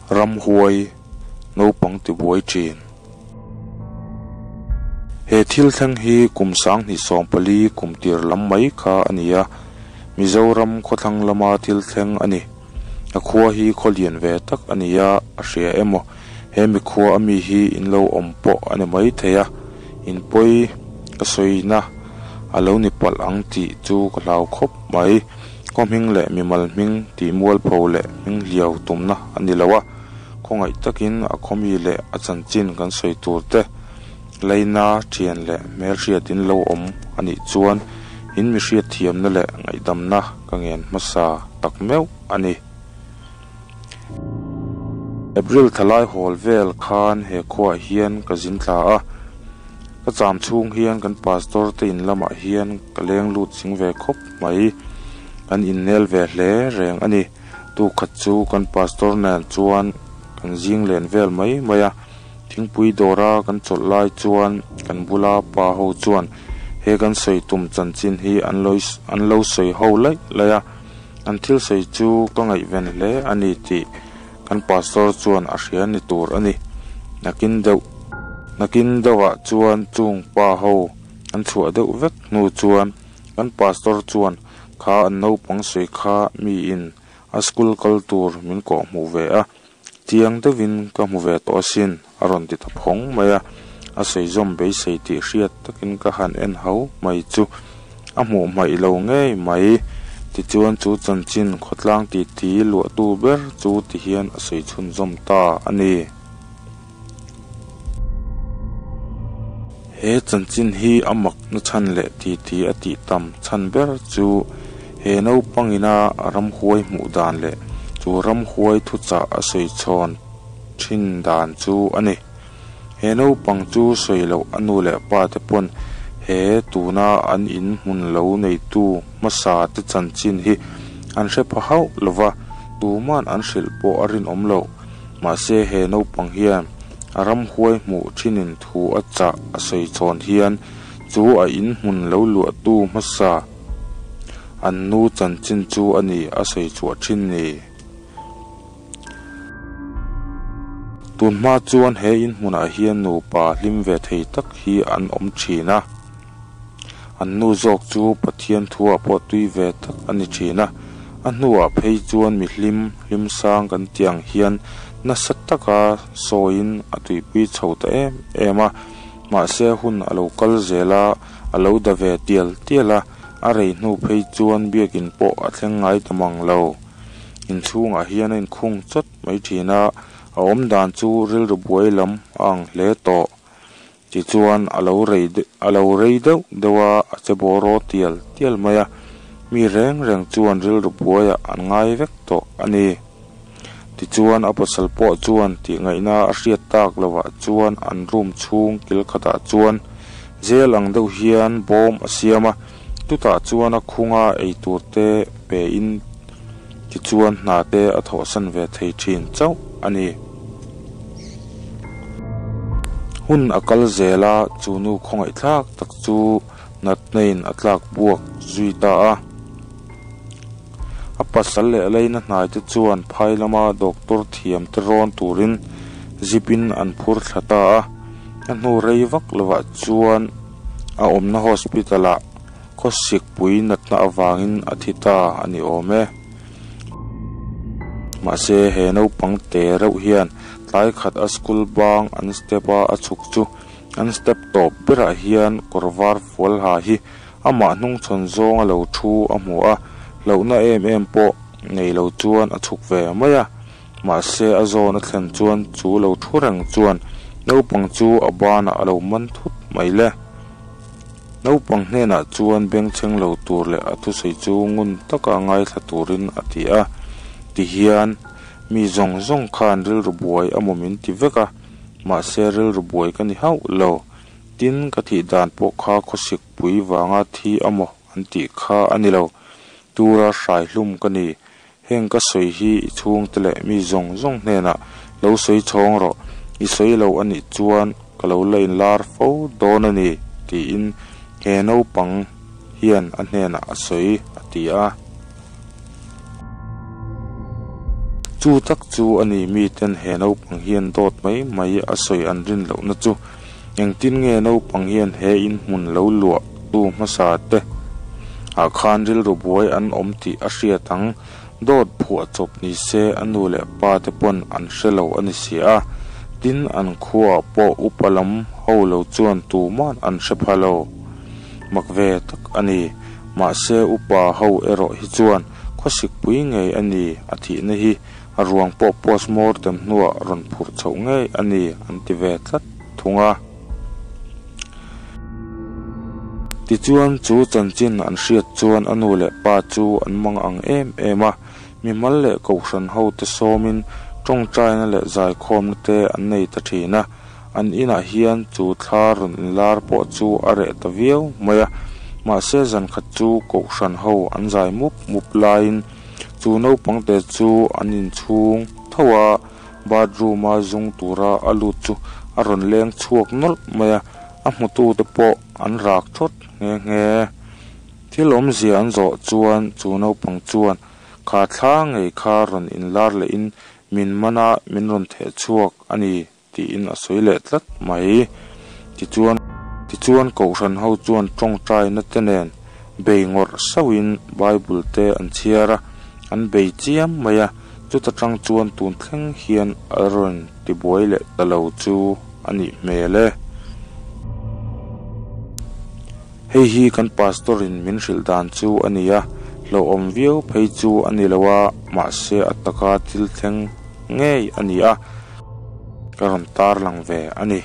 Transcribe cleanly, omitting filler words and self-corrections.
Ramhuai naupang tibuai thin. He thil thleng hi kum 2014 kum tir lam mai kha a ni a, Mizoram khawthlang lama thil thleng a ni. A khua hi khaw lian ve tak a ni a, a hria emaw he mi khua a mi hi in lo awm pawh a ni mai thei a, in pawi ka sawina a lo ni palh ang tih chu ka hlau khawp mai. Khaw hming leh mimal hming tih mualpho leh hming hliau tumna a ni lo a, khawngaih takin a khaw mi leh a chanchin kan sawi tur te leina thian leh hmelhriat in lo awm a nih chuan in mi hriat thiamna leh ngaihdamna ka ngen hmasa tak meuh a ni. April thalai hawl vel khan he khuaah hian ka zin thla a, ka cham chhung hian kan pastor te in lamah hian ka leng lut zing ve khawp mai. Kan innel ve hle reng a ni. Tukhat chu kan pastor nen chuan kan zing len vel mai mai a, thingpui dawra kan chawlh lai chuan kan bula pa ho chuan he kan sawi tum chanchin hi an lo an lo sawi ho laih laih a. An thil sawi chu ka ngaihven hle a ni tih kan pastor chuan a hria ni tur a ni. Nakin deuh nakin deuhah chuan chung pa ho an chhuah deuh vek hnu chuan kan pastor chuan kha an naupang sawi kha miin a school kal tur min kawh hmuh ve a, chiang deuhin ka hmu ve tawh asin a rawn ti ta phawng mai a. A sawi zawm beisei tih hriat takin ka han en hau mai chu a hmuh hmaih lo ngei mai. Tichuan chu chanchin khawtlang titi luahtu ber chu tihian a sawi chhunzawm ta a ni. He chanchin hi a makna chhan leh titi a tih tam chhan ber chu he naupangina a ramhuai hmuh dan leh chu ramhuai thuchah a sawi chhawn thin dan chu a ni. He naupang chu sawi loh a nu leh pa te pawn he tuna an in hmun lo neitu hmasa te chanchin hi an hre pha hauh lova, tuman an hrilh pawh a rinawm lo. Mahse he naupang hian a ramhuai hmuh thinin thu a chah a sawi chhawn hian chu a in hmun lo luahtu hmasa an nu chanchin chu a ni a sawi chhuah thin ni. Tun hma chuan he in hmunah hian nupa hlim ve thei tak hi an awm thin a, an nu zawk chu Pathian thuah pawh tui ve tak a ni thin a, a hnuah phei chuan mi hlim hlim sang kan tih ang hian nasa taka sawiin a tuipui chho ta em em a, mahse hun a lo kal zel a, a lo da ve tial tial a, a rei hnu phei chuan biakin pawh a thleng ngai ta mang lo. Inchhungah hian a inkhung chawt mai thin a, a awm dan chu rilru buai lam a ang hle tawh. Tichuan a lo rei a lo rei deuh deuh a, a che bawraw tial tial mai a, mi reng reng chuan rilru buaiah an ngai vek tawh a ni. Tichuan a pasal pawh chuan tih ngaihna a hriat tak lovah chuan an room chhung kil khatah chuan zel ang deuh hian bawm a siam a, chutah chuan a khunga eitur te pe in tichuan hna te a thawhsan ve thei thin chauh a ni. Hun a kal zel a, chu nu khawngaihthlak tak chu natna in a tlak buak zui ta a. A pasal leh a leina hnai te chuan phai lama doctor thiam te rawn turin zip in an phur thla ta a. A hnu rei vak lovah chuan a awmna hospital ah khawsik pui natna avangin a thi ta a ni awm e. Mahse he naupang te reuh hian tlai khat a school bang an step a a chhuk chu an step tawp berah hian kawr var fual ha hi amah hnungchhawn zawng a lo thu a hmu a, hlauhna em em pawh nei lo chuan a chhuk ve mai a. Mahse a zawn a thlen chuan chu lo thu reng chuan naupang chu a banah a lo man thut mai le. Naupang hnenah chuan bengchheng lo tur leh a thusawi chu ngun taka ngaithla turin a ti a. Tihian mi zawng zawng khan rilru buai a maw min ti vek a, mahse rilru buai ka ni hauh lo. Tin, ka thih dan pawh kha khawsik pui vanga thi a maw an tih kha a ni lo. Tura hrai hlum ka ni. Heng ka sawi hi i chhungte leh mi zawng zawng hnenah lo sawi chhawng rawh, i sawi lo a nih chuan ka lo la inlar fo dawn a ni, tiin he naupang hian a hnenah a sawi, a ti a. Chu tak chu a ni miten he naupang hian dawt mai mai a sawi an rin lohna chu. Engtin nge naupang hian he in hmun lo luah tu hmasa te ah khan rilru buai an awm tih a hriat ang. Dawt phuah chawp ni se a nu leh pa te pawn an hre lo a ni si a. Tin, an khuaah pawh upa lam ho lo chuan tuman an hre pha lo. Mak ve tak a ni. Mahse upa ho erawh hi chuan khawsikpui ngei a ni a thihna hi a ruang pawh postmortem hnuah rawn phurh chhoh ngei a ni an ti ve tlat thung a. Tichuan chu chanchin an hriat chuan a nu leh pa chu an mang ang em em a, mimal leh kohhran ho te sawmin tawngtaina leh zaikhawmna te an nei ta thin a. An inah hian chu thla rawn inlar pawh chu a reh ta viau mai a, mahse zankhat chu kohhran ho an zai mup mup laiin chu naupangte chu an inchhung tho a, bathroom a zung tura a lut chu a rawn leng chhuak nawlh mai a, a hmutute pawh an rak thawt nghe nghe. Thil awmzia an zawh chuan chu naupang chuan kha thla ngei kha rawn inlar lehin min man a, min rawn theh chhuak a ni. Tiin a sawi leh tlat mai. Tichuan, tichuan Kohhran ho chuan tawngtaina te nen bei ngawrh sauhin Bible te an chhiar a, an bei chiam mai a, chuta tang chuan tun thleng hian a rawn tibuai leh ta lo chu a nih hmel e. Hei hi kan Pastor in min hrilh dan chu a ni a, hlauhawm viau phei chu a ni lo a, mahse a taka thil thleng ngei a ni a. Ka rawn tar lang ve a ni.